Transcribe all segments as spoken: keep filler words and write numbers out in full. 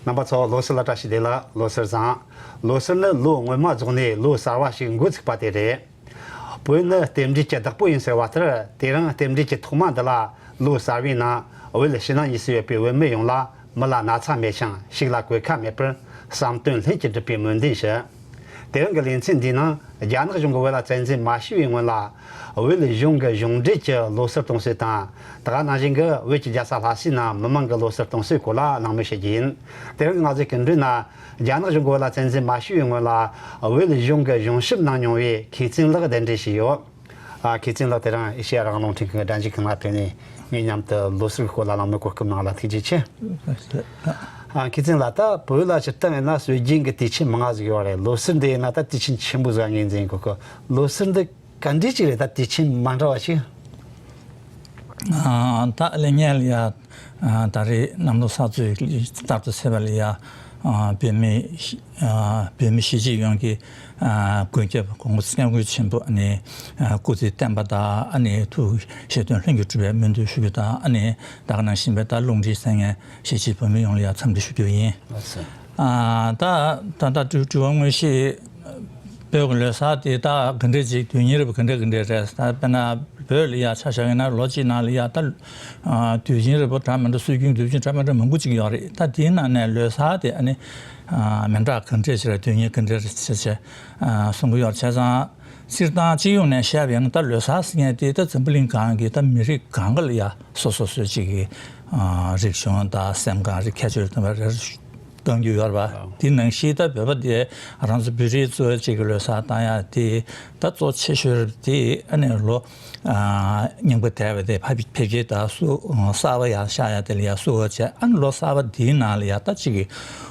རྣམ་པ་ཚོ་ལོ་གསར་ལ་བཀྲ་ཤིས་བདེ་ལེགས། ལོ་གསར་བཟང་། ལོ་གསར་ནི་ལོ་སྔོན་མ་རྫོགས་ནས་ལོ་གསར་བ་ཞིག་འགོ་ཚུགས་པ་དེ་རེད། བོད་ནི་རྟེན་འབྲེལ་གྱི་བདག་པོ་ཡིན་ཟེར་བ་ལྟར། དེ་རིང་རྟེན་འབྲེལ་གྱི་ཐོག་མ་འདི་ལ། ལོ་གསར་བའི་ནང་བོད་ཕྱི་ནང་གཉིས་སུ་ཡོད་པའི་བོད་མི་ཡོངས་ལ་མི་ལ་ན་ཚ་མེད་ཅིང་ཕྱུགས་ལ་གོད་ཁ་མེད་པར་བསམ་དོན་ལྷུན་གྱིས་འགྲུབ་པའི་སྨོན་འདུན་ཞུ། དེ་རིང་གི་ལེ་ཚན་འདིའི་ནང་རྒྱ་ནག་གཞུང་གིས་བོད་ལ་བཙན་འཛུལ་མ་བྱས་པའི་སྔོན་ལ། བོད་གཞུང་གི་གཞུང་འབྲེལ་གྱི་ལོ་གསར་གཏོང་སྲོལ་དང་། ད་ག་ནང་བཞིན་གྱི་བོད་ཀྱི་རྒྱལ་ས་ལྷ་སའི་ནང་མི་མང་གི་ལོ་གསར་གཏོང་སྲོལ་སྐོར་ལ་གླེང་མོལ་བྱེད་རྒྱུ་ཡིན། དེ་རིང་གི་ང་ཚོའི་སྐུ་མགྲོན་ནང་རྒྱ་ནག་གཞུང་གིས་བོད་ལ་བཙན་འཛུལ་མ་བྱས་པའི་སྔོན་ལ་བོད་གཞུང་གི་གཞུང་ཞབས་གནང་མྱོང་བའི་མཁས་བཙུན་ལགས་གདན་འདྲེན་བྱས་ཡོད། ཨ། མཁས་བཙུན་ལགས། དེ་རིང་ཨེ་ཤེ་ཡ་རང་དབང་རླུང་འཕྲིན་ཁང་གི་སྒྲ་འཇུག་ཁང་ལ་ཕེབས་ནས་ངའི་མཉམ་དུ་ལོ་གསར་གྱི་སྐོར་ལ་གླེང་མོལ་གོ་སྐབས་གནང་བ་ལ་ཐུགས་རྗེ་ཆེ། ཨ། མཁས་བཙུན་ལགས། ད་བོད་ལ་སྤྱིར་བཏང་ཡིན་ན་སྲོལ་རྒྱུན་གྱི་དུས་ཆེན་མང་ང་ཟིག་ཡོད་རེད། ལོ་གསར་འདི་ཡིན་ན་ད་དུས་ཆེན་ཆེན་པོ་ཟིག་ངོས་འཛིན་གོ་གི། ལོ་གསར་འདི་ག་འདྲ་ཅིག་རེད། ད་དུས་ཆེན་མ་འདྲ་བ་ཞིག་ཨ། ད་ལས་ངན་ལ་ཡ། ཨ། ད་རེས་གནམ་ལོ་གསར་ཚེས་ལྟར་དུ་ཚེས་པ་ལ་ཡ། ཨ། བོད་མི་ཨ། བོད་མི་གཞིས་བྱེས་ཡོངས་ཀྱི། ཨ། མགོན་སྐྱབས་གོང་མ་སྐྱབས་མགོན་ཆེན་པོ་ཨ་ནི། ཨ། སྐུ་ཚེ་བརྟན་པ་དང་ཨ་ནི་ཐུགས་བཞེད་དོན་ལྷུན་གྱིས་གྲུབ་པའི་སྨོན་འདུན་ཞུ་རྒྱུ་དང་། ཨ་ནི་ད་ག་ནང་བཞིན་པའི་ད་རླུང་འཕྲིན་གསན་མཁན་གཞིས་བྱེས་བོད་མི་ཡོངས་ལ་ཡ་འཚམས་འདྲི་ཞུ་རྒྱུ་ཡིན། ལགས་སོ། ཨ། ད་ད་ད་དྲི་དྲི་བ་དངོས་གཞི། བོད་ཀྱི་ལོ་གསར་དེ་ད་ག་འདྲ་ཅིག་དུས་ཡུན་རིང་པོ་ག་འདྲ་ག་འདྲ་རེད། ད་དཔེར་ན་བོད་ལ་ཡ་ཆ་བཞག་ཡིན་ན་ལོ་གཅིག་ནང་ལ་ཡ་ད། ཨ། དུས་ཡུན་རིང་པོ་འདྲ་མི་འདྲ། སྲོལ་རྒྱུན་དུས་ཆེན་འདྲ་མི་འདྲ་མང་པོ་ཅིག་ཡོད་རེད། ད་དེའི་ནང་ནས་ལོ་གསར་དེ་ཨ་ནི། ཨ། མི་འདྲ་ག་འདྲ་ཅིག་རེད། དུས་ཡུན་ག་འདྲ་རེད་ཟེར་བྱས། ཨ། གསུང་གི་ཡོད་རེད། བྱས་ཙང་སྤྱིར་བཏང་སྤྱི་ཡོངས་ནས་བཤད་པ་ཡིན་ན་ད་ལོ་གསར་ཟེར་མཁན་དེ་ད་འཛམ་བུ་གླིང་སྒང་གི་ད་མི་རིགས་སྒང་ག་ལ་ཡ་སོ་སོ་སོ་ཅིག་གི། ཨ། རིག་གཞུང་དང་སེམས་ཁམས་རིག་ཁྱད་ཆོས་དང་བར་བཏང་རྒྱུ་ཡོད་རེད་པ། དེ་ནང་བཞིན་ད་བོད་པ་དེ་རང་ཚོ་བོད་རིགས་གཙོ་བོ་གཅིག་གི་ལོ་གསར་བཏང་ཡ་དེ་ད་གཙོ་ཆེ་ཤོས་དེ་ཨ་ནི་ལོ། ཨ། རྙིང་པ་འདས་པ་དེ་ཕ་ཕེབས་རྗེས་ད་གསོ་གསར་པ་ཡར་ཤར་ཡ་དེ་ལ་ཡ་གསོལ་བ་བྱས། ཨ་ནི་ལོ་གསར་པ་དེའི་ནང་ལ་ཡ་ད་གཅིག་གི།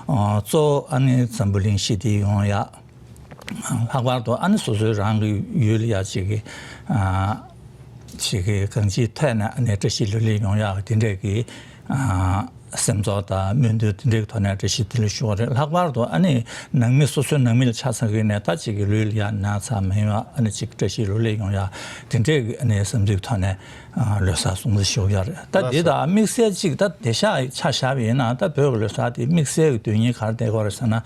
ཨ། གཙོ་བོ་ཨ་ནི་འཛམ་བུ་གླིང་ཞི་བདེ་ཡོང་ཡ། ལྷག་པར་དུ་ཨ་ནི་སོ་སོའི་རང་གི་ཡུལ་ལ་ཡ་གཅིག་གི། ཨ། གཅིག་གི་གང་ཅིའི་ཐད་ནས་ཨ་ནི་བཀྲ་ཤིས་ལོ་ལེགས་ཡོང་ཡག་དེ་འདྲས་ཀྱི། ཨ། སེམས་ཚོར་དང་སྨོན་འདུན་དེ་འདྲའི་ཐོག་ནས་བཀྲ་ཤིས་བདེ་ལེགས་ཞུ་བ་རེད། ལྷག་པར་དུ་ཨ་ནི་ནང་མི་སོ་སོའི་ནང་མི་ལ་ཆ་ཚང་གི་ནས་ད་གཅིག་གི་ལུས་ལ་ཡ་ན་ཚ་མ་ཡོང་ཡ། ཨ་ནི་གཅིག་བཀྲ་ཤིས་ལོ་ལེགས་ཡོང་ཡ་དེ་འདྲའི་གི་ཨ་ནི་བསམ་ཚུལ་ཐོག་ནས། ཨ། ལོ་གསར་སྲུང་བརྩི་ཞུ་ཡ་རེད། ད་འདི་དང་དམིགས་བསལ་གཅིག་ད་དེང་སང་ཆ་བཞག་པ་ཡིན་ན་ད་བོད་ཀྱི་ལོ་གསར་དེ་དམིགས་བསལ་གྱི་དོན་སྙིང་ག་རེ་བསྡད་ཀྱི་ཡོད་རེད་ཟེར་ན།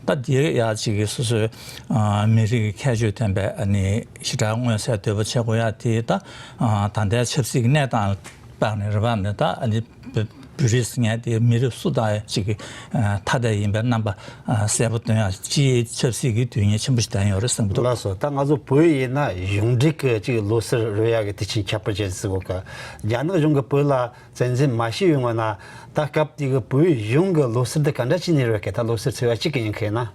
ད་འདི་ཡ་གཅིག་གི་སོ་སོའི། ཨ། མི་རིགས་ཀྱི་ཁྱད་ཆོས་ལྡན་པའི་ཨ་ནི་ཞེ་དྲག་མངོན་གསལ་དོད་པོ་བྱེད་དགོས་ཡ་དེ་ད། ཨ། ད་ལྟའི་ཆབ་སྲིད་ཀྱི་གནས་སྟངས་ལ་དཔག་ནས་རེད་པ། ནི་ད་ཨ་ནི་བོད་བོད་རིགས་ཟེར་མཁན་དེ་མི་རིགས་སུ་དང་གཅིག་གི། ཨ། ཐ་དད་ཡིན་པའི་རྣམ་པ། ཨ། གསལ་པོ་སྟོན་ཡ་སྤྱིའི་ཆབ་སྲིད་ཀྱི་དོན་སྙིང་ཆེན་པོ་ཞིག་ལྡན་ཡོད་རེད་བསམ་གྱི་འདུག་ལགས་སོ། ད་ང་ཚོ་བོད་ཡིན་ན་གཞུང་འབྲེལ་གྱི་གཅིག་ལོ་གསར་རོལ་ཡ་གི་དུས་ཆེན་ཁྱད་པར་ཅན་ཟེར་གོ་གི། རྒྱ་ནག་གཞུང་གིས་བོད་ལ་བཙན་འཛུལ་མ་བྱས་པའི་སྔོན་ན་ད་སྐབས་དེ་གི་བོད་གཞུང་གི་ལོ་གསར་འདི་ག་འདྲ་བྱས་ནས་རོལ་གི། ད་ལོ་གསར་ཚེས་པ་གཅིག་གི་ཉིན་ཁ་ཡིན་ན།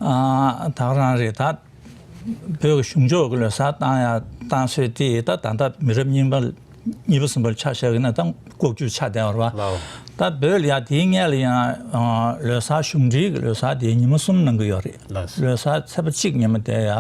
ཨ། ད་ག་རང་རེད། ད་བོད་ཀྱི་གཞུང་ཕྱོགས་ཀྱི་ལོ་གསར་བཏང་ཡ་བཏང་སྲོལ་དེ་ད་ད་ལྟ་མི་རབས་གཉིས་པ་གཉིས་པ་གསུམ་པ་ལ་ཆ་བཞག་གི་ན་ད་ལྐོག་ཇུས་ཆགས་བསྡད་པ་རེད་པ། ལགས། ད་བོད་ལ་ཡ་དེའི་སྔོན་ལ་ཡང་། ཨ། ལོ་གསར་གཞུང་འབྲེལ་གྱི་ལོ་གསར་དེ་ཉི་མ་གསུམ་གནང་གི་ཡོད་རེད། ལགས། ལོ་གསར་ཚེས་པ་གཅིག་ཉི་མ་དེ་ཡ།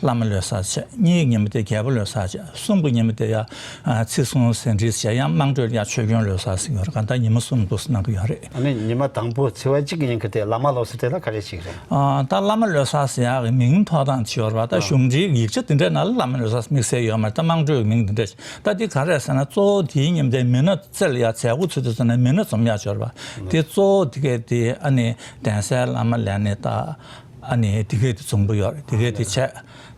བླ་མ་ལོ་གསར་བྱས། གཉིས་ཉི་མ་དེ་རྒྱལ་པོ་ལོ་གསར་བྱས། གསུམ་པ་ཉི་མ་དེ་ཡ། ཨ། ཚེས་གསུམ་ཟེར་འདྲ་བྱས། ཡང་དམངས་ཁྲོད་ལ་ཡ་ཆོས་སྐྱོང་ལོ་གསར་ཟེར་ཡོད་རེད། གང་ལྟར་ཉི་མ་གསུམ་འདུག་སེ་གནང་གི་ཡོད་རེད། ཨ་ནི་ཉི་མ་དང་པོ་ཚེས་པ་གཅིག་གི་ཉིན་ཁ་དེ་བླ་མ་ལོ་གསར་དེ་ལ་ག་རེ་བྱེད་ཀྱི་རེད། ཨ། ད་བླ་མ་ལོ་གསར་ཟེར་ཡག་གི་མིང་ཐོགས་སྟངས་བྱས་ཡོད་རེད་པ། ད། ཨ། གཞུང་འབྲེལ་ཡིག་ཆ་དེ་འདྲའི་ནང་ལ་བླ་མ་ལོ་གསར་དམིགས་བསལ་ཡོད་མ་རེད། ད་དམངས་ཁྲོད་ཀྱི་མིང་དེ་འདྲ། ད་འདི་ག་རེད་ཟེར་ན། གཙོ་བོ་དེའི་ཉིན་དེ་མི་སྣ་རྩེ་ལ་ཡ་མཛད་སྒོ་ཚུགས་དུས་ཙམ་ནས་མི་སྣ་འཛོམས་ཡག་ཅིག་ཡོད་རེད་པ། དེ་གཙོ་བོ་དེ་གས་དེ་ཨ་ནི་གདན་སའི་བླ་མ་ལས་ནི་ད། ཨ་ནི་དེ་གས་དེ་འཛོམས་ཀྱི་ཡོད་རེད། དེ་གས་དེ་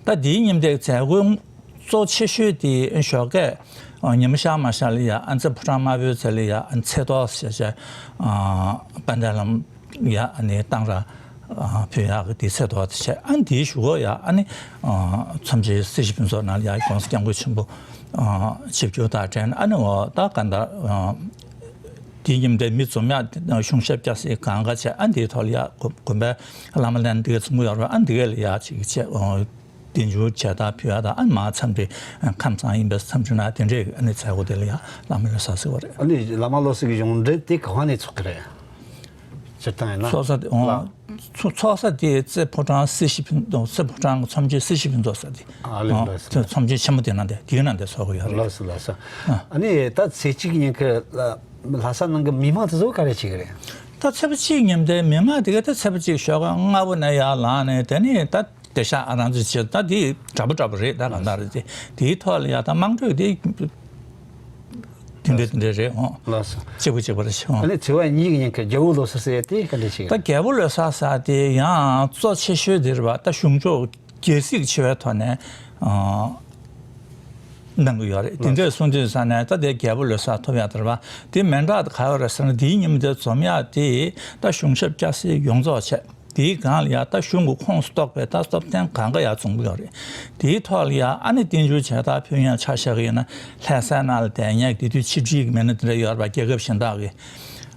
བྱས། ད་དེའི་ཉིན་དེ་མཛད་སྒོ་གཙོ་ཆེ་ཤོས་དེ་ཞོགས་ཀས། ཨ། ཉི་མ་ཤར་མ་ཤར་ལ་ཡ། ཨ། རྩེ་ཕོ་བྲང་དམར་པོའི་རྩེ་ལ་ཡ། ཨ། ཚེས་ཐོག་ཞེས་བྱས། ཨ། དཔལ་ལྡན་བླ་མ་ཡ། ཨ་ནི་གཏང་རག་ཨ། ཕུལ་ཡག་གི་དེ་ཚེས་ཐོག་དེ་བྱས། ཨ་ནི་དེའི་གཞུག་གུ་ཡ། ཨ་ནི། ཨ། མཚམས་བཅད་སྲིད་ཞི་ཕུན་ཚོགས་ནང་ལ་ཡ་གོང་ས་སྐྱབས་མགོན་ཆེན་པོ། ཨ། ཆིབས་བསྒྱུར་དང་འབྲེལ་ནས། ཨ་ནི་འོ་ད་ག་འདྲ། ཨ། དེའི་ཉིན་དེ་མི་འཛོམས་ཡག་གཞུང་ཞབས་སྐྱ་སེར་སྒང་ག་བྱས། ཨ་ནི་དེའི་ཐོག་ལ་ཡ་དགོན་དགོན་པའི་བླ་མ་ལས་ནི་དེ་གས་འཛོམས་ཀྱི་ཡོད་རེད་པ། ཨ་ནི་དེ་གས་ལ་ཡ་ཅིག་བྱས། ཨ། རྟེན་འབྱུང་ཇ་དང་ཕུལ་ཡག་དང་། ཨ་ནི་མར་འཚམས་འདྲི། ཁམས་ཚང་ཡིན་པས་འཚམས་འདྲི་གནང་། དེ་འདྲའི་ཨ་ནི་མཛད་སྒོ་དེ་ལ་ཡ་བླ་མ་ལོ་གསར་ཟེར་བ་རེད། ཨ་ནི་བླ་མ་ལོ་གསར་གྱི་གཞུང་འབྲེལ་དེ་ག་བ་ནས་ཚོགས་ཀྱི་རེད། སྤྱིར་བཏང་ཡིན་ན། ཚོགས་ས་དེ། ཨོ། ལགས། ཚོགས་ཚོགས་ས་དེ་རྩེ་ཕོ་བྲང་སྲིད་ཞི་ཕུན། རྩེ་ཕོ་བྲང་མཚམས་བཅད་སྲིད་ཞི་ཕུན་ཚོགས་ས་དེ། ཨ་ལེ། ཨོ། ལགས་སོ། ཚོགས་ཆེན་ཆེན་མོ་དེ་ནང་དེ། དེའི་ནང་དེ་ཚོགས་ཀྱི་ཡོད་རེད། ལགས་སོ། ལགས་སོ། ཨ། ཨ་ནི་ད་ཚེས་གཅིག་ཉིན་ཁ་ལ་ལྷ་ས་ནང་གི་མི་མང་དེ་ཚོ་ག་རེ་བྱེད་ཀྱི་རེད། ད་ཚེས་པ་གཅིག་ཉིན་དེ་མི་མང་དེ་གས་ད་ཚེས་པ་གཅིག་ཞོགས་ཀ་སྔ་པོ་ནས་ཡར་ལངས་ནས། དེ་ནས་ད། དེང་སང་ཨ་རང་ཚོའི་ཆེད་ད་དེ་འདྲ་པོ་འདྲ་པོ་རེད། ད་གང་ལྟར་རེད། དེ་དེའི་ཐོག་ལ་ཡ་ད་དམངས་ཁྲོད་དེ་ད་ དེ་འདྲ་དེ་འདྲ་རེད་ཨོ། ལགས་སོ། གཅིག་པ་གཅིག་པ་རེད་ཨོ། ཨ་ནི་ཚེས་པ་གཉིས་ཀྱི་ཉིན་གྱི་རྒྱལ་པོ་ལོ་གསར་ཟེར་ཡ་དེ་ག་འདྲ་ཞིག་ད་རེད། རྒྱལ་པོ་ལོ་གསར་ཟེར་དེ་ཡང་གཙོ་ཆེ་ཤོས་དེ་རེད་པ། ད་གཞུང་ཕྱོགས་རྒྱལ་སྲིད་ཆེ་བའི་ཐོག་ནས་ཨ་གནང་གི་ཡོད་རེད། དེ་འདྲས་གསུང་དུས་ཙ་ནས་ད་དེ་རྒྱལ་པོ་ལོ་གསར་ཐོབ་ཡག་དེ་རེད་པ། དེ་མི་འདྲ་ག་ཡོད་རེད་ཟེར་ན། དེའི་ཉིན་མོ་དེ་འཛོམས་ཡག་དེ་ད་གཞུང་ཞབས་སྐྱ་སེར་ཡོངས་རྫོགས་བྱས། དེའི་སྒང་ལ་ཡ་ད་གཞུང་གི་ཁོངས་སུ་གཏོགས་པའི་ད་སྟོབས་ལྡན་གང་ག་ཡ་འཛོམས་ཀྱི་ཡོད་རེད། དེའི་ཐོག་ལ་ཡ་ཨ་ནི་རྟེན་འབྱུང་བྱེ་བྲག་ཕན་ཡོན་ཆ་བཞག་གི་ཡིན་ན། ལྷ་ས་ནང་ལ་བསྡད་མཁན་དེ་དུས་ཆིག་སྒྲིལ་གྱི་མི་སྣ་དེ་འདྲ་ཡོད་རེད་པ། རྒྱལ་ཁབ་གཞན་དག་གི་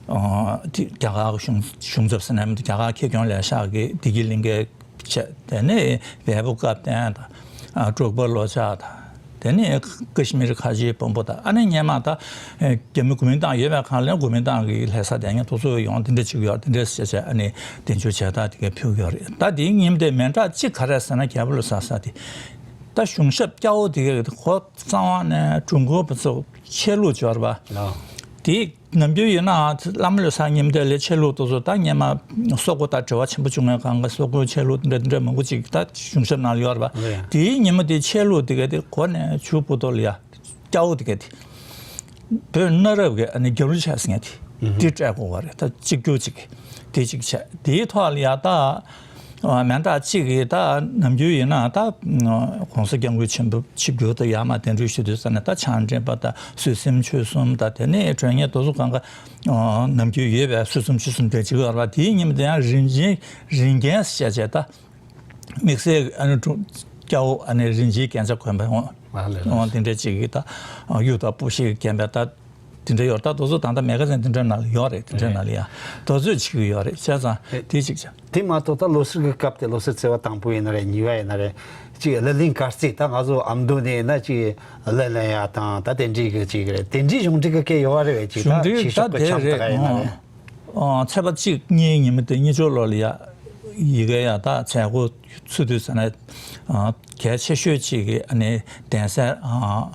ཨ་དེ་རྒྱ་གར་གཞུང་གཞུང་ཚབ་ཟེར་ན་མི་འདུག་རྒྱ་གར་ཁེ་གྱོང་ལས་ཤག་གི་བདེ་སྐྱིད་གླིང་གའི་བྱས། དེ་ནས་བལ་པོ་སྐབས་བསྟན་དང་། ཨ་འབྲུག་པ་ལོ་ལྕགས་དང་། དེ་ནས་ཀ་ཤི་མིར་ཁ་ཆེའི་དཔོན་པོ་དང་། ཨ་ནི་སྔོན་མ་ད་རྒྱ་མི་གོ་མིན་ཏང་ཡོད་པའི་སྒང་ལ་གོ་མིན་ཏང་གི་ལྷ་ས་དེ་ཉིད་དུ་ཚོགས་ཡོང་དེ་འདྲ་བྱེད་ཀྱི་ཡོད། དེ་འདྲ་བྱས་བྱས་ཨ་ནི་རྟེན་འབྱུང་བྱེ་བྲག་དེ་ག་ཕུལ་གྱི་ཡོད་རེད། ད་དེའི་ཉིན་དེ་མི་འདྲ་གཅིག་ག་རེ་ཟེར་ན། རྒྱལ་པོ་ལོ་གསར་ཟེར་དེ་ད་གཞུང་ཞབས་སྐྱ་བོ་དེ་ག་གོ་གཙང་བ་ནས་འབྲུག་མགོ་བུ་ཚོ་ཆས་ལུགས་འབྱོར་བ་ལགས། དེ་ནམ་རྒྱུན་ཡིན་ནའང་བླ་མ་ལོ་གསར་ཉིན་དེ་ལ་ཆས་ལུགས་དེ་ཚོ་ད་སྔོན་མ་སོག་པོ་དང་འབྲེལ་བ་ཆེན་པོ་བྱུང་བའི་སྒང་ག་སོག་པོའི་ཆས་ལུགས་འདྲ་འདྲ་མང་པོ་ཅིག་ད་གཞུང་ཞབས་ནང་ལ་ཡོད་རེད་པ། ལགས། དེའི་ཉིན་མོ་དེ་ཆས་ལུགས་དེ་ག་དེ་གོ་ནས་ཆུ་བུ་དོ་ལ་ཡ་སྐྱ་བོ་དེ་ག་དེ་བོད་གནའ་རབས་ཀྱི་ཨ་ནི་རྒྱབ་ལོགས་ཆས་ཟེར་མཁན་དེ་དེ་སྤྲད་དགོས་པ་རེད། ད་གཅིག་གྱུར་ཅིག་དེ་གཅིག་བྱས། དེའི་ཐོག་ལ་ཡ་ད་མི་འདྲ་གཅིག་གིས་ད་ནམ་རྒྱུན་ཡིན་ན་ད་༸གོང་ས་༸སྐྱབས་མགོན་ཆེན་པོ་ཆིབས་བསྒྱུར་དུ་ཡར་མར་གདན་འདྲེན་ཞུ་དུས་ཙ་ནས་ད་ཕྱག་འགྲེམས་པ་དང་། ཟུར་གསུམ་ཆོས་གསུམ་དང་། དེ་ནས་དྲུང་ཡིག་དེ་ཚོ་སྒང་ག་ནམ་རྒྱུན་ཡོད་པའི་ཟུར་གསུམ་ཆོས་གསུམ་དེ་གཅིག་ཡོད་རེད་པ། དེའི་ཉིན་མོ་དེ་ཡང་རིན་ཆེན་རིན་རྒྱན་ཟེར་བྱས་ད་དམིགས་བསལ་ཨ་ནི་དྲུང་སྐྱ་བོ་ཨ་ནི་རིན་ཆེན་རྒྱན་ཆ་གོན་པའི་འོང་། ཨ་ལས་ལས། འོང་དེ་འདྲ་ཅིག་གིས་ད་གཡུ་དང་སྤུ་ཤད་བརྒྱན་པའི་ད་དེ་འདྲ་ཡོད་རེད། ད་དེ་ཚོ་ད་ལྟ་མེ་ཀ་ཟན་དེ་འདྲ་ནང་ལ་ཡོད་རེད། དེ་འདྲ་ནང་ལ་ཡ་དེ་ཚོས་བྱེད་ཀྱི་ཡོད་རེད། བྱས་ཙང་དེ་གཅིག་བྱས། དེ་མ་གཏོགས་ད་ལོ་གསར་གྱི་སྐབས་དེ་ལོ་གསར་ཚེས་པ་དང་པོ་ཡིན་ན་རེད། གཉིས་པ་ཡིན་ན་རེད། ཅིག་གླུ་ལེན་གར་རྩེད་ད་ང་ཚོ་ཨ་མདོ་ནས་ཡིན་ན་ཅིག་གླུ་ལེན་ཡ་དང་ད་དེ་འདྲའི་གི་ཅིག་རེད། དེ་འདྲའི་གཞུང་འབྲེལ་གྱི་སྐད་ཡོད་རེད་བས། ཅིག་གཞུང་ད་འབྲེལ་ཆོས་ད་ཕྱོགས་ཀྱི་དེ་འཆམ་རེད། ད་ག་ཡིན་ན་ཨོ་རེད། ཨོ་ཚེས་པ་གཅིག་གཉིས་ཉིན་མོ་དེ་གཉིས་ཆོག་ལོ་ལ་ཡ་ཡི་གེ་ཡ་ད་མཛད་སྒོ་ཚུགས་དུས་ཙ་ན་ཨ་གལ་ཆེ་ཤོས་གཅིག་གི་ཨ་ནི་གདན་སའི་ཨ་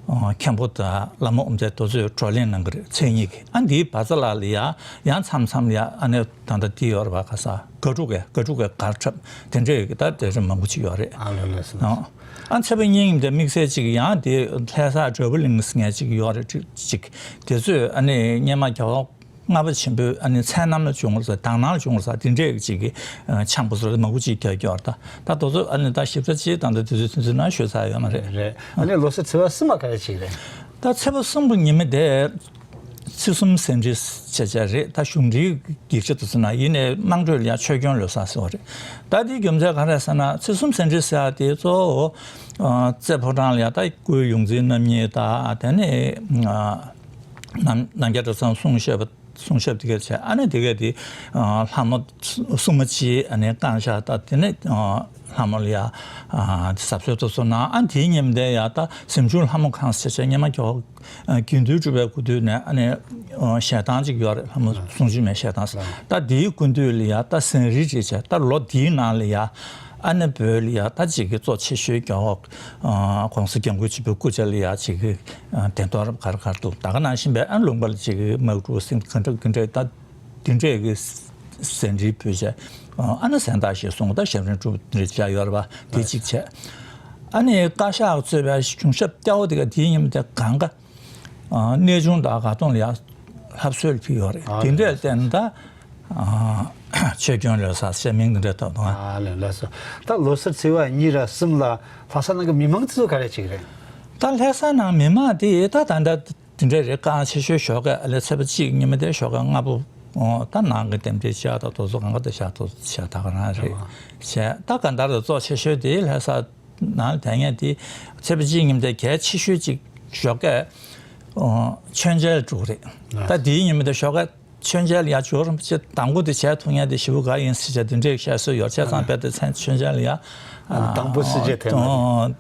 ཨ་མཁན་པོ་དང་བླ་མ་དབུ་མཛད་དེ་ཚོས་བགྲོ་གླེང་གནང་གི་རེད། མཚན་ཉིད་ཀྱི་ཨ་འདིའི་བར་མཚམས་ལ་ལ་ཡ་ཡང་མཚམས་མཚམས་ལ་ཡ་ཨ་ནི་ད་ལྟ་འདི་ཡོད་རེད་པ། ཁ་ས་དགའ་ཕྲུག་གི་དགའ་ཕྲུག་གི་གར་འཁྲབ་དེ་འདྲས་ཀྱི་ད་དེ་འདྲ་མང་པོ་ཅིག་ཡོད་རེད། ཨ་ལ་ལ་སོ། ཨ་ཨ་ཚེས་པ་གཉིས་ཉིན་དེ་དམིགས་བསལ་ཅིག་ཡང་དེ་ལྷ་ས་གྲོལ་བ་གླིང་ཟེར་མཁན་ཅིག་ཡོད་རེད། ཅིག་དེ་ཚོས་ཨ་ནི་སྔོན་མ་རྒྱལ་བ་ལྔ་པ་ཆེན་པོའི་ཨ་ནི་མཚན་ནམ་ལ་བྱུང་བ་ས་དང་ནང་ལ་བྱུང་བ་ས་དེ་འདྲས་ཀྱི་ཅིག་གི་ཨ་འཆམ་པོ་སོགས་མང་པོ་ཅིག་རྒྱག་རྒྱུ་ཡོད་རེད། ད་ད་དེ་ཚོ་ཨ་ནི་ད་ཞིབ་ཕྲ་ཅིག་ད་ལྟ་དུས་ཚོད་ཐུང་ཐུང་ན་ཤོད་ས་ཡོད་མ་རེད། རེད། ཨ་ནི་ལོ་གསར་ཚེས་པ་གསུམ་པ་ག་རེ་ཅིག་རེད། ད་ཚེས་པ་གསུམ་པ་ཉིན་མོ་དེ་ཚེས་གསུམ་ཟིན་བྲིས་བྱ་བྱ་རེད། ད་གཞུང་འབྲེལ་གྱི་ཆེད་དུ་ཟེར་ན་ཡིན་ནའི་དམངས་ཁྲོད་ལ་ཡང་ཆོས་སྐྱོང་ལོ་གསར་ཟེར་བ་རེད། ད་དེའི་རྒྱུ་མཚན་ག་རེ་ཟེར་ན་ཚེས་གསུམ་ཟིན་བྲིས་ཟེར་ཡ་དེ་གཙོ་བོ་ཨ་རྩེ་ཕོ་བྲང་ལ་ཡ་ད་སྐུའི་ཡོངས་འཛིན་རྣམ་གཉིས་དང་། དེ་ནས་ཨ་རྣམ་རྣམ་རྒྱལ་གྲྭ་ཚང་གསུང་ཞབས་པ་གསུང་ཞབས་དེ་ག་བྱས། ཨ་ནི་དེ་ག་དེ་ཨ་ལྷ་མོ་སྲུང་མ་སྤྱིའི་ཨ་ནི་བསྐང་བཤགས་དང་། དེ་ནས་ཨ་ལྷ་མོ་ལ་ཡ་ཨ་ཟབ་གསོལ་དེ་ཚོ་གནང་། ཨ་དེའི་ཉིན་དེ་ཡ་ད་གཟིམ་ཆུང་ལྷ་མོ་ཁང་ཟེར་བྱས་སྔོན་མ་རྒྱལ་བ་དགེ་འདུན་གྲུབ་པའི་སྐུ་དུས་ནས་ཨ་ནི་ཨ་ཞལ་ཐང་ཅིག་ཡོད་རེད། ལྷ་མོ་ཟུང་འཇུག་མའི་ཞལ་ཐང་ཟེར། ད་དེའི་སྐུ་མདུན་ལ་ཡ་ད་ཟན་རིལ་བྲིས་བྱས། ད་ལོ་འདིའི་ནང་ལ་ཡ་ཨ་ནི་བོད་ལ་ཡ་ད་ཅིག་གི་གཙོ་ཆེ་ཤོས་རྒྱལ་བ་ཨ་༸གོང་ས་༸སྐྱབས་མགོན་ཆེན་པོའི་སྐུ་ཕྱྭ་ལ་ཡ་ཅིག་གི་ཨ་གདན་ཐོག་རབ་གར་གར་འདུག་ད་ག་ནང་བཞིན་པའི་ཨ་ལུང་པ་ལ་ཅིག་གི་དམག་འཁྲུག་ཟིན་ག་འདྲ་ག་འདྲ་ད་དེ་འདྲས་ཀྱི་ཟན་རིལ་ཕུལ་བྱས། ཨ་ནི་ཟན་བརྟག་ཞིབ་སོང་ད་ཞབས་རིམ་སྒྲུབ་རེ་བྱ་ཡོད་རེད་པ། དེ་གཅིག་བྱས། ཨ་ནི་བཀའ་ཤག་གཙོས་པའི་གཞུང་ཞབས་སྐྱ་བོ་དེ་ག་དེའི་ཉིན་མོ་དེ་གང་ག་ཨ་གནས་ཆུང་དང་དགའ་སྟོན་ལ་ཡ་ལྷ་གསོལ་ཕུལ་ཡོད་རེད། ཨ་དེ་འདྲས་བརྟེན་ད་ཨ་ཆོས་སྐྱོང་ལོ་གསར་ཟེར་མིང་འདི་འདྲ་བཏགས་འདུག་ཨ་ལས་ལགས་སོ། ད་ལོ་གསར་ཚེས་པ་གཉིས་ར་གསུམ་ལ་ལྷ་ས་ནང་གི་མི་མང་ཚོ་ག་རེ་བྱེད་ཀྱི་རེད། ད་ལྷ་ས་ནང་མི་མང་དེ་ད་ད་ལྟ་དེ་འདྲ་རེད། གང་ཆེ་ཤོས་ཞོགས་ཀས་ཨ་ལས་ཚེས་པ་གཅིག་ཉིན་མོ་དེ་ཞོགས་ཀས་སྔ་པོ་ཨོ་ད་ནང་གི་རྟེན་འབྲེལ་བྱ་དང་དེ་ཚོ་གང་ག་དེ་བྱ་དེ་བྱ་ད་ག་རང་རེད། བྱས་ད་གང་ལྟར་དུ་གཙོ་ཆེ་ཤོས་དེ་ལྷ་ས་ནང་དེ་ངས་དེ་ཚེས་པ་གཅིག་ཉིན་མོ་དེ་གལ་ཆེ་ཤོས་གཅིག་ཞོགས་ཀས་ཨོ་མཆོད་མཇལ་འགྲོ་གི་རེད། ད་དེའི་ཉིན་མོ་དེ་ཞོགས་ཀས་མཆོད་མཇལ་ཡར་འབྱོར་རིན་པོ་ཆེ་དང་པོ་དེ་བྱས་ཐུབ་མཁན་དེ་ཞེ་པོ་དགའ་ཡིན་ཟེར་བྱས་དེ་འདྲའི་བཤད་སྲོལ་ཡོད། བྱས་ཙང་རྦད་དེ་མཚན་མཆོད་མཇལ་ལ་ཡ་དང་པོ་སྲིད་ཇུས་དེ་ང་ཨོ་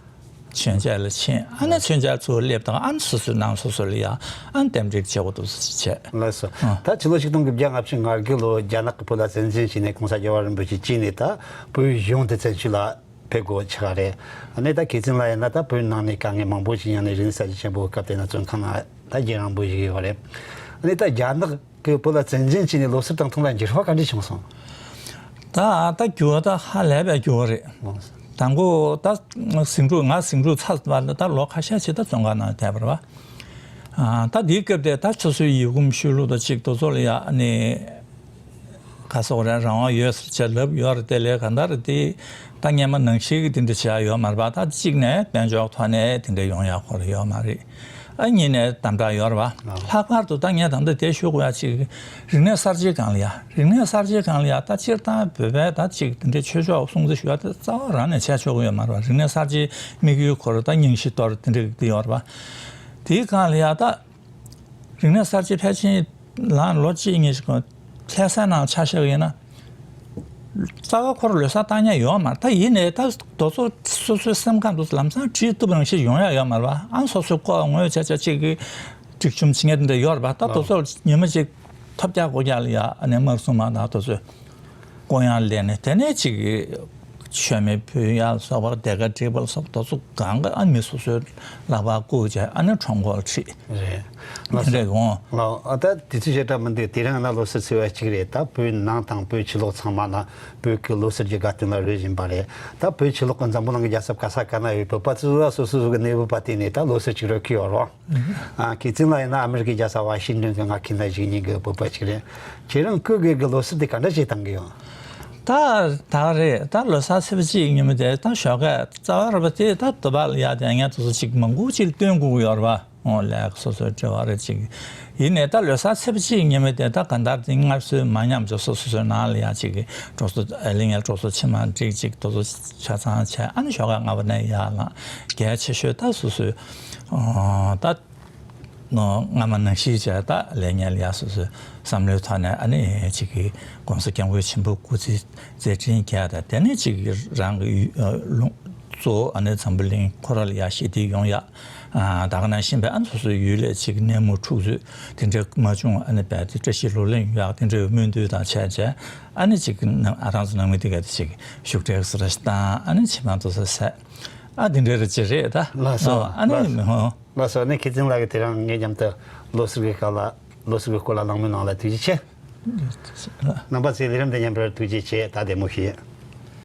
མཆོད་མཇལ་ལ་ཕྱིན། ཨ་ནི་མཆོད་མཇལ་ཚུར་སླེབས་དང་ཨ་ནི་སོ་སོའི་ནང་སོ་སོ་ལ་ཡ་ཨ་ནི་རྟེན་འབྲེལ་བྱེད་དགོས་འདུག་ཟེར་བྱས། ལགས་སོ། ད་ཕྱི་ལོ་ཆིག་སྟོང་དགུ་བརྒྱ་ལྔ་བཅུ་ང་དགུ་ལོ་རྒྱ་ནག་གི་བོད་ལ་བཙན་འཛུལ་བྱས་ནས་༸གོང་ས་རྒྱལ་བ་རིན་པོ་ཆེ་སྐྱེས་ནས་ད་བོད་གཞུང་དེ་བཙན་བྱོལ་ལ་ཕེབས་དགོས་ཆགས་རེད། ཨ་ནི་ད་མཁས་བཙུན་ལགས་ཡིན་ན་ད་བོད་ནང་ནས་དཀའ་ངལ་མང་པོ་ཞིག་ཡོང་ནས་རིག་གནས་གསར་བརྗེ་ཆེན་པོའི་སྐབས་དེ་ན་བཙོན་ཁང་ནང་ད་རྒྱུན་རིང་པོ་བཞུགས་ཡོད་རེད། ཨ་ནི་ད་རྒྱ་ནག་གི་བོད་ལ་བཙན་འཛུལ་བྱས་ནས་ལོ་གསར་དང་ཐུག་ལ་འགྱུར་བ་ག་འདྲ་བྱུང་སོང་། ད་ད་འགྱུར་བ་ད་ཧ་ལས་པའི་འགྱུར་བ་རེད། དང་པོ་ད་ཟིང་འཁྲུག་ང་ཟིང་འཁྲུག་ཚ་བ་ད་ལོ་ཁ་ཤས་ཅིག་ད་བཙོན་ཁང་ནང་བསྡད་པ་རེད་བ། ཨ། ད་འདིའི་སྐབས་དེ་ད་སོ་སོའི་ཡི་གུམ་ཤོད་ལུགས་དང་གཅིག་དེ་ཚོ་ལ་ཡ་ནི་ག་སོག་ར་རང་དབང་ཡོད་ཟེར་བྱས་ལབ་ཡོད་རེད། དེ་ལས་གང་ལྟར་དེ་ད་སྔོན་མ་ནང་བཞིན་གྱི་དེ་འདྲ་བྱས་ཡོད་མ་རེད་པ། ད་གཅིག་ནས་དཔལ་འབྱོར་ཐོག་ནས་དེ་འདྲ་ཡོང་ཡག་ཁོ་རང་ཡོད་མ་རེད། ཨ། གཉིས་ནས་དམ་དྲག་ཡོད་རེད་པ། ལྷག་པར་དུ་ད་ངས་ད་ལྟ་དེ་ཞུ་དགོས་ཡ་གཅིག་རིག་གནས་གསར་བརྗེའི་སྒང་ལ་ཡ། རིག་གནས་གསར་བརྗེའི་སྒང་ལ་ཡ། ད་སྤྱིར་བཏང་བོད་པའི་ད་གཅིག་དེ་འདྲའི་ཆོས་ཕྱོགས་སྲུང་བརྩི་ཞུ་ཡ་དེ་རྩ་བ་རང་ནས་བྱས་ཆོག་གི་ཡོད་མ་རེད་པ། རིག་གནས་གསར་བརྗེའི་དམིགས་ཡུལ་ཁོ་རང་ད་རྙིང་བཞི་གཏོར་དེ་འདྲ་དེ་ཡོད་རེད་པ། དེའི་སྒང་ལ་ཡ་ད་རིག་གནས་གསར་བརྗེ་ཕལ་ཆེར་ལ་ལོ་གཅིག་གཉིས་ཤིག་གོང་ལྷ་སའི་ནང་ཆ་བཞག་ཡིན་ན། རྩ་བ་ཁོ་རང་ལོ་གསར་བཏང་མཁན་ཡོད་མ་རེད། ད་ཡིན་ནའི་ད་དེ་ཚོ་སོ་སོའི་སེམས་ཁམས་དེ་ཚོ་ལམ་སང་བྲིས་བཏུབ་པ་ནང་བཞིན་ཡོང་ཡག་ཡོད་མ་རེད་པ། ཨ། སོ་སོའི་ལྐོག་ངོས་བྱས་བྱས་གཅིག་གི་སྒྲིག་ཆུམ་བྱེད་མཁན་དེ་འདྲ་ཡོད་རེད་པ། ད་དེ་ཚོ་ཉི་མ་གཅིག་ཐོབ་རྒྱག་དགོས་རྒྱག་ལ་ཡ། ཨ་ནི་དམར་སྲུང་དམག་དང་དེ་ཚོས་ལྐོག་ཡང་ལེན་ནས། དེ་ནས་གཅིག་གི་མཆོད་མེ་ཕུལ་ཡ་ལ་སོགས་པ། ལྡེ་ཁ་སྒྲིལ་པ་ལ་སོགས་པ་དེ་ཚོ་གང་ག་ཨ་མི་སོ་སོའི་ལག་པར་བསྐུར་བྱས། ཨ་ནི་ཁྲོམ་སྐོར་ཁྲིད། རེད། ལགས་སོ། དེ་འདྲ་ཡོང་། ལགས། ཨ། ད་དུས་ཚོད་ཞེ་དྲག་མི་འདུག་དེ་རིང་ང་ལོ་གསར་ཟེར་བ་གཅིག་རེད། ད་བོད་ནང་དང་བོད་ཕྱི་ལོགས་ཚང་མ་ན་བོད་ཀྱི་ལོ་གསར་གྱི་དགའ་སྟོན་ལ་རོལ་བཞིན་པ་རེད། ད་བོད་ཕྱི་ལོགས་ཀྱི་འཛམ་བུ་གླིང་གི་རྒྱལ་ས་ག་ས་ག་ན་ཡོད་བོད་པ་ཚོ་ལ་སོ་སོ་སོ་གི་གནས་བབ་པ་དེ་ནས་ད་ལོ་གསར་གཅིག་རོལ་གྱི་ཡོད་རེད། ཨ། ཁྱེད་ཚོ་ལ་ཡིན་ན་ཨ་མི་རི་ཀའི་རྒྱལ་ས་ཝ་ཤིང་ཏོན་གྱི་ང་ཁྱིམ་ནང་བཞུགས་མཁན་གྱི་བོད་པ་གཅིག་རེད། ཁྱེད་རང་སྐུ་སྒེར་གྱི་ལོ་གསར་དེ་ག་འདྲ་ཞིག་བཏང་གི་ཡོད། ད་ད་རེད། ད་ལོ་གསར་ཚེས་པ་གཅིག་ཉིན་མོ་དེ་ད་ཞོགས་ཀས་རྩ་བ་ར་བ་དེ་ད་དུ་བ་ལ་ཡ་དེ་ངས་དེ་ཚོ་གཅིག་མང་པོ་གཅིག་སྟོན་དགོས་ཀྱི་ཡོད་རེད་པ། འོ། ལས་ཀ་སོ་སོའི་འབྲེལ་བ་རེད་ཅིག་ཡིན་ནའི་ད་ལོ་གསར་ཚེས་པ་གཅིག་ཉིན་མོ་དེ་ད་གང་ལྟར་དེ་སྔར་སྲོལ་མ་ཉམས་ཅིག་སོ་སོ་སོའི་ནང་ལ་ཡ་ཅིག་གི་གྲོགས་སོ། ཨ། ལས་ངན་གྲོགས་སོ་ཕྱི་མ་འགྲིག་ཅིག་དེ་ཚོ་ཆ་ཚང་བྱས། ཨ་ནི་ཞོགས་ཀས་སྔ་པོ་ནས་ཡར་ལངས། གལ་ཆེ་ཤོས་ད་སོ་སོའི། ཨ། ད་སྔ་མ་ནང་བཞིན་བྱས་ད་ལས་ངན་ལ་ཡ་སོ་སོའི་བསམ་བློའི་ཐོག་ནས། ཨ་ནི་ཅིག་གི་༸གོང་ས་༸སྐྱབས་མགོན་ཆེན་པོ་སྐུ་ཚེ་མཛད་འཕྲིན་རྒྱས་དང་། དེ་ནས་ཅིག་རང་གི་ཡུལ་ལུང་གཙོ་བོ་ཨ་ནི་འཛམ་བུ་གླིང་ཁོ་ར་ལ་ཡ་ཞི་བདེ་ཡོང་ཡ། ཨ། ད་ག་ནང་བཞིན་པའི་ཨ་ནི་སོ་སོའི་ཡུལ་ལ་ཅིག་གནས་མོ་འཁྲུག་རྩོད་དེ་འདྲ་མ་བྱུང་། ཨ་ནི་རྦད་དེ་བཀྲ་ཤིས་ལོ་ལེགས་ཡོང་ཡ་དེ་འདྲའི་སྨོན་འདུན་དང་བྱས་བྱས། ཨ་ནི་ཅིག་ནང་ཨ་རང་ཚོ་ནང་མི་དེ་ག་དེ་ཅིག་བཞུགས་གྲལ་སུ་ར་ཞིག་བཏང་། ཨ་ནི་ཕྱི་མ་དེ་ཚོ་ཟས། ཨ། དེ་འདྲ་རེ་ཅིག་རེད་ད། ལགས་སོ། ཨ་ནི། ལགས་སོ། ཨ་ནི་ཁྱེད་ཚང་ལགས་ཀྱིས་དེ་རིང་ངའི་མཉམ་དུ་ལོ་གསར་གྱི་སྐབས་ལ་ལོ་གསར་གྱི་སྐོར་ལ་གླེང་མོལ་གནང་ལ་ཐུགས་རྗེ་ཆེ། རྣམ་པ་ཚོས་ལས་རིམ་དེ་ཉན་པར་ཐུགས་རྗེ་ཆེ། ད་བདེ་མོ་བྱོས།